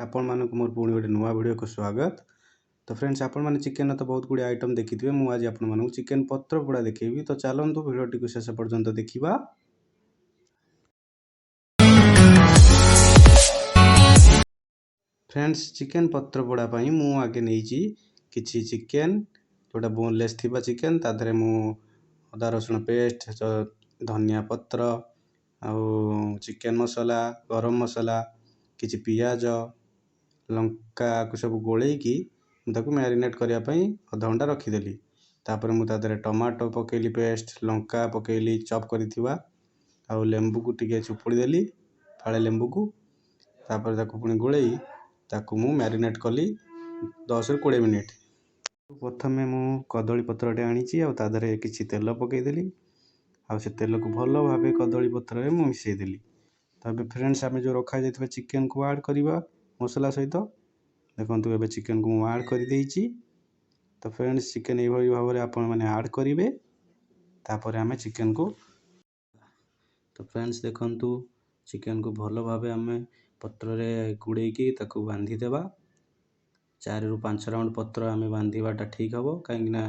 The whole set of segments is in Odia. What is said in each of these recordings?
ଆପଣମାନଙ୍କୁ ମୋର ପୁଣି ଗୋଟେ ନୂଆ ଭିଡ଼ିଓକୁ ସ୍ୱାଗତ। ତ ଫ୍ରେଣ୍ଡସ୍, ଆପଣମାନେ ଚିକେନ୍ର ତ ବହୁତ ଗୁଡ଼ିଏ ଆଇଟମ୍ ଦେଖିଥିବେ। ମୁଁ ଆଜି ଆପଣମାନଙ୍କୁ ଚିକେନ୍ ପତ୍ର ପୋଡ଼ା ଦେଖେଇବି। ତ ଚାଲନ୍ତୁ, ଭିଡ଼ିଓଟିକୁ ଶେଷ ପର୍ଯ୍ୟନ୍ତ ଦେଖିବା। ଫ୍ରେଣ୍ଡସ୍, ଚିକେନ୍ ପତ୍ର ପୋଡ଼ା ପାଇଁ ମୁଁ ଆଗେ ନେଇଛି କିଛି ଚିକେନ୍, ଯେଉଁଟା ବୋନଲେସ୍ ଥିବା ଚିକେନ୍। ତା ଦେହରେ ମୁଁ ଅଦା ରସୁଣ ପେଷ୍ଟ, ଧନିଆ ପତ୍ର ଆଉ ଚିକେନ୍ ମସଲା, ଗରମ ମସଲା, କିଛି ପିଆଜ, ଲଙ୍କାକୁ ସବୁ ଗୋଳେଇକି ମୁଁ ତାକୁ ମ୍ୟାରିନେଟ୍ କରିବା ପାଇଁ ଅଧଘଣ୍ଟା ରଖିଦେଲି। ତାପରେ ମୁଁ ତା ଦେହରେ ଟମାଟୋ ପକାଇଲି ପେଷ୍ଟ, ଲଙ୍କା ପକାଇଲି ଚପ୍ କରିଥିବା, ଆଉ ଲେମ୍ବୁକୁ ଟିକେ ଚିପୁଡ଼ି ଦେଲି, ଫାଳେ ଲେମ୍ବୁକୁ। ତାପରେ ତାକୁ ପୁଣି ଗୋଳେଇ ତାକୁ ମୁଁ ମ୍ୟାରିନେଟ୍ କଲି 10ରୁ 20 ମିନିଟ୍। ପ୍ରଥମେ ମୁଁ କଦଳୀ ପତ୍ରଟେ ଆଣିଛି ଆଉ ତା ଦେହରେ କିଛି ତେଲ ପକାଇଦେଲି, ଆଉ ସେ ତେଲକୁ ଭଲ ଭାବେ କଦଳୀ ପତ୍ରରେ ମୁଁ ମିଶାଇ ଦେଲି। ତ ଏବେ ଫ୍ରେଣ୍ଡସ୍, ଆମେ ଯେଉଁ ରଖାଯାଇଥିବା ଚିକେନ୍କୁ ଆଡ଼୍ କରିବା ମସଲା ସହିତ। ଦେଖନ୍ତୁ, ଏବେ ଚିକେନ୍କୁ ମୁଁ ଆଡ଼୍ କରିଦେଇଛି। ତ ଫ୍ରେଣ୍ଡସ୍, ଚିକେନ୍ ଏଇଭଳି ଭାବରେ ଆପଣମାନେ ଆଡ଼୍ କରିବେ। ତାପରେ ଆମେ ଚିକେନ୍କୁ, ତ ଫ୍ରେଣ୍ଡସ୍ ଦେଖନ୍ତୁ, ଚିକେନ୍କୁ ଭଲ ଭାବେ ଆମେ ପତ୍ରରେ ଗୁଡ଼େଇକି ତାକୁ ବାନ୍ଧିଦେବା। 4ରୁ 5 ରାଉଣ୍ଡ ପତ୍ର ଆମେ ବାନ୍ଧିବାଟା ଠିକ୍ ହେବ, କାହିଁକିନା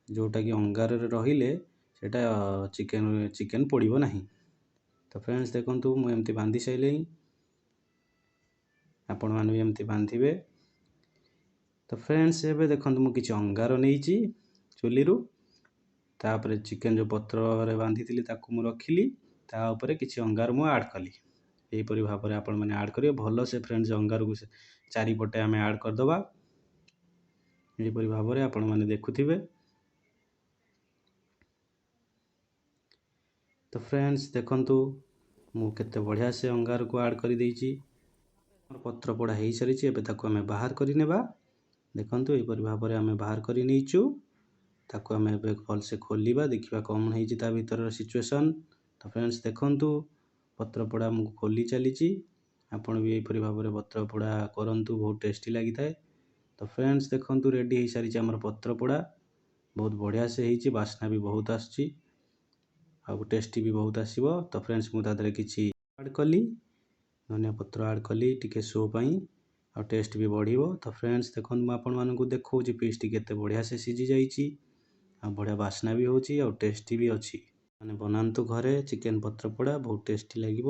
ଯେଉଁଟାକି ଅଙ୍ଗାରରେ ରହିଲେ ସେଇଟା ଚିକେନ୍ ପୋଡ଼ିବ ନାହିଁ। ତ ଫ୍ରେଣ୍ଡସ୍ ଦେଖନ୍ତୁ, ମୁଁ ଏମିତି ବାନ୍ଧି ସାରିଲିଣି, ଆପଣମାନେ ବି ଏମିତି ବାନ୍ଧିବେ। ତ ଫ୍ରେଣ୍ଡସ୍, ଏବେ ଦେଖନ୍ତୁ, ମୁଁ କିଛି ଅଙ୍ଗାର ନେଇଛି ଚୁଲିରୁ। ତାପରେ ଚିକେନ୍ ଯେଉଁ ପତ୍ରରେ ବାନ୍ଧିଥିଲି ତାକୁ ମୁଁ ରଖିଲି, ତା ଉପରେ କିଛି ଅଙ୍ଗାର ମୁଁ ଆଡ଼୍ କଲି। ଏହିପରି ଭାବରେ ଆପଣମାନେ ଆଡ଼୍ କରିବେ ଭଲସେ। ଫ୍ରେଣ୍ଡସ୍, ଅଙ୍ଗାରକୁ ଚାରିପଟେ ଆମେ ଆଡ଼୍ କରିଦେବା, ଏହିପରି ଭାବରେ ଆପଣମାନେ ଦେଖୁଥିବେ। ତ ଫ୍ରେଣ୍ଡସ୍ ଦେଖନ୍ତୁ, ମୁଁ କେତେ ବଢ଼ିଆ ସେ ଅଙ୍ଗାରକୁ ଆଡ଼୍ କରିଦେଇଛି। ପତ୍ର ପୋଡ଼ା ହେଇସାରିଛି, ଏବେ ତାକୁ ଆମେ ବାହାର କରିନେବା। ଦେଖନ୍ତୁ, ଏହିପରି ଭାବରେ ଆମେ ବାହାର କରି ନେଇଛୁ। ତାକୁ ଆମେ ଏବେ ଭଲସେ ଖୋଲିବା, ଦେଖିବା କ'ଣ ହେଇଛି ତା ଭିତରର ସିଚୁଏସନ୍। ତ ଫ୍ରେଣ୍ଡସ୍ ଦେଖନ୍ତୁ, ପତ୍ର ପୋଡ଼ା ମୁଁ ଖୋଲି ଚାଲିଛି। ଆପଣ ବି ଏହିପରି ଭାବରେ ପତ୍ର ପୋଡ଼ା କରନ୍ତୁ, ବହୁତ ଟେଷ୍ଟି ଲାଗିଥାଏ। ତ ଫ୍ରେଣ୍ଡସ୍ ଦେଖନ୍ତୁ, ରେଡ଼ି ହେଇସାରିଛି ଆମର ପତ୍ର ପୋଡ଼ା। ବହୁତ ବଢ଼ିଆ ସେ ହେଇଛି, ବାସ୍ନା ବି ବହୁତ ଆସୁଛି ଆଉ ଟେଷ୍ଟି ବି ବହୁତ ଆସିବ। ତ ଫ୍ରେଣ୍ଡସ୍, ମୁଁ ତା ଦେହରେ କିଛି ଆଡ଼୍ କଲି, ଧନିଆ ପତ୍ର ଆଡ଼୍ କଲି ଟିକେ ଶୋ ପାଇଁ, ଆଉ ଟେଷ୍ଟ ବି ବଢ଼ିବ। ତ ଫ୍ରେଣ୍ଡସ୍ ଦେଖନ୍ତୁ, ମୁଁ ଆପଣମାନଙ୍କୁ ଦେଖାଉଛି ପିସ୍ଟି କେତେ ବଢ଼ିଆ ସେ ସିଝି ଯାଇଛି, ଆଉ ବଢ଼ିଆ ବାସ୍ନା ବି ହେଉଛି ଆଉ ଟେଷ୍ଟି ବି ଅଛି। ମାନେ ବନାନ୍ତୁ ଘରେ ଚିକେନ୍ ପତ୍ର ପୋଡ଼ା, ବହୁତ ଟେଷ୍ଟି ଲାଗିବ।